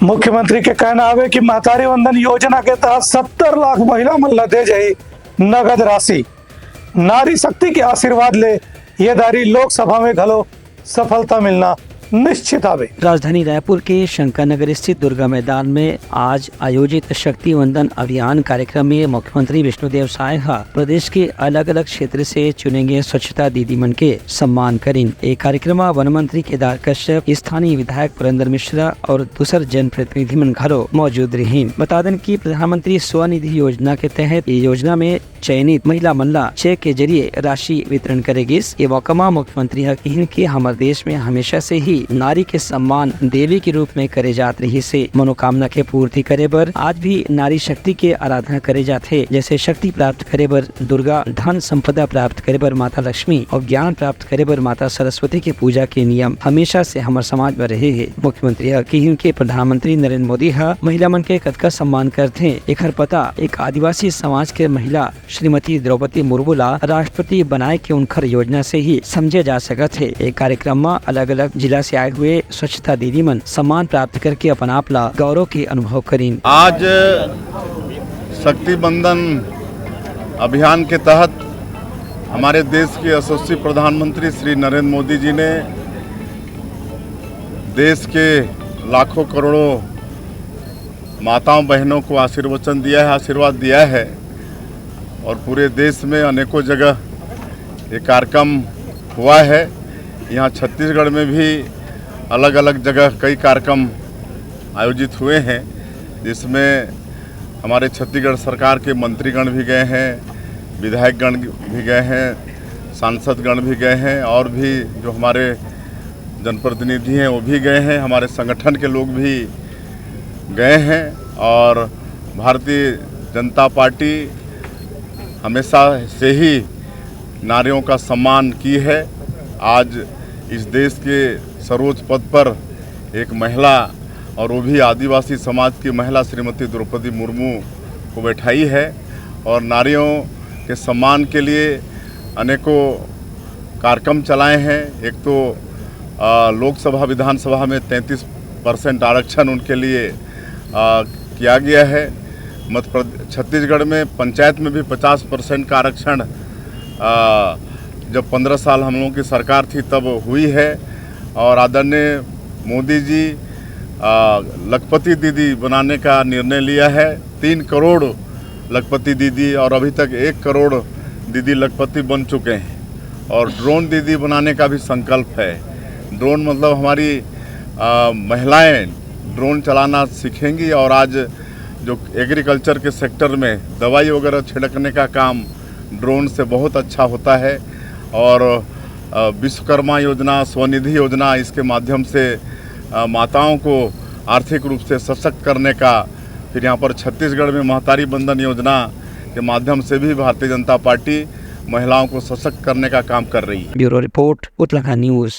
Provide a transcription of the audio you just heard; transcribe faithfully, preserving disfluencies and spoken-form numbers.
मुख्यमंत्री के कहना हवे कि महतारी वंदन योजना के तहत सत्तर लाख महिला मन ल दे जाही नगद राशि। नारी शक्ति के आशीर्वाद ले ये दारी लोकसभा में घलो सफलता मिलना निश्चित हवे। राजधानी रायपुर के शंकर नगर स्थित दुर्गा मैदान में आज आयोजित शक्ति वंदन अभियान कार्यक्रम में मुख्यमंत्री विष्णुदेव साय ह प्रदेश के अलग-अलग क्षेत्र से चुने गए स्वच्छता दीदी मन के सम्मान करिन। ए कार्यक्रम म वन मंत्री केदार कश्यप, स्थानीय विधायक पुरेंद्र मिश्रा और दूसर जनप्रतिनिधि मन घलो मौजूद रहिन। बता देन कि प्रधानमंत्री स्वनिधि योजना के तहत ये योजना में चयनित महिला मन ला चेक के जरिए राशि वितरण करे गिस। ये मौका म मुख्यमंत्री ह किहिन कि हमर देश में हमेशा से ही नारी के सम्मान देवी के रूप में करे जात रहिस हे। मनोकामना के पूर्ति करे बर आज भी नारी शक्ति के आराधना करे जाथे, जैसे शक्ति प्राप्त करे बर दुर्गा, धन संपदा प्राप्त करे बर माता लक्ष्मी और ज्ञान प्राप्त करे बर माता सरस्वती के पूजा के नियम हमेशा से हमर समाज में रहे हे। मुख्यमंत्री ह किहिन कि प्रधानमंत्री नरेंद्र मोदी ह महिला मन के कतका सम्मान करथे, एखर पता एक आदिवासी समाज के महिला श्रीमती द्रौपदी मुर्मू ला राष्ट्रपति बनाए के उनखर योजना से ही समझे जा सकत हे। ए कार्यक्रम म अलग-अलग जिला से आए हुए स्वच्छता दीदी मन सम्मान प्राप्त करके अपन आप ला गौरव के अनुभव करिन। आज शक्ति बंधन अभियान के तहत हमारे देश के यशस्वी प्रधानमंत्री श्री नरेंद्र मोदी जी ने देश के लाखों करोड़ों माताओं बहनों को आशीर्वचन दिया है, आशीर्वाद दिया है और पूरे देश में अनेकों जगह ये कार्यक्रम हुआ है। यहाँ छत्तीसगढ़ में भी अलग-अलग जगह कई कार्यक्रम आयोजित हुए हैं, जिसमें हमारे छत्तीसगढ़ सरकार के मंत्रीगण भी गए हैं, विधायकगण भी गए हैं, सांसदगण भी गए हैं और भी जो हमारे जनप्रतिनिधि हैं वो भी गए हैं, हमारे संगठन के लोग भी गए हैं और भारतीय जनता पार्टी हमेशा से ही नारियों का सम्मान की है। आज इस देश के सर्वोच्च पद पर एक महिला और वो भी आदिवासी समाज की महिला श्रीमती द्रौपदी मुर्मू को बैठाई है और नारियों के सम्मान के लिए अनेकों कार्यक्रम चलाए हैं। एक तो, अ, लोकसभा, विधानसभा में तैंतीस परसेंट आरक्षण उनके लिए, अ, किया गया है। मध्य प्रद-, छत्तीसगढ़ में पंचायत में भी पचास परसेंट का आरक्षण, अ, जब पन्द्रह साल हम लोगों की सरकार थी तब हुई है और आदरणीय मोदी जी, अ, लखपति दीदी बनाने का निर्णय लिया है। तीन करोड़ लखपति दीदी और अभी तक एक करोड़ दीदी लखपति बन चुके हैं और ड्रोन दीदी बनाने का भी संकल्प है। ड्रोन मतलब हमारी, अ, महिलाएं ड्रोन चलाना सीखेंगी और आज जो एग्रीकल्चर के सेक्टर में दवाई वगैरह छिड़कने का काम ड्रोन से बहुत अच्छा होता है और, अ, विश्वकर्मा योजना, स्वनिधि योजना, इसके माध्यम से, अ, माताओं को आर्थिक रूप से सशक्त करने का, फिर यहाँ पर छत्तीसगढ़ में महतारी बंधन योजना के माध्यम से भी भारतीय जनता पार्टी महिलाओं को सशक्त करने का काम कर रही है। Bureau report, Uttarakhand news.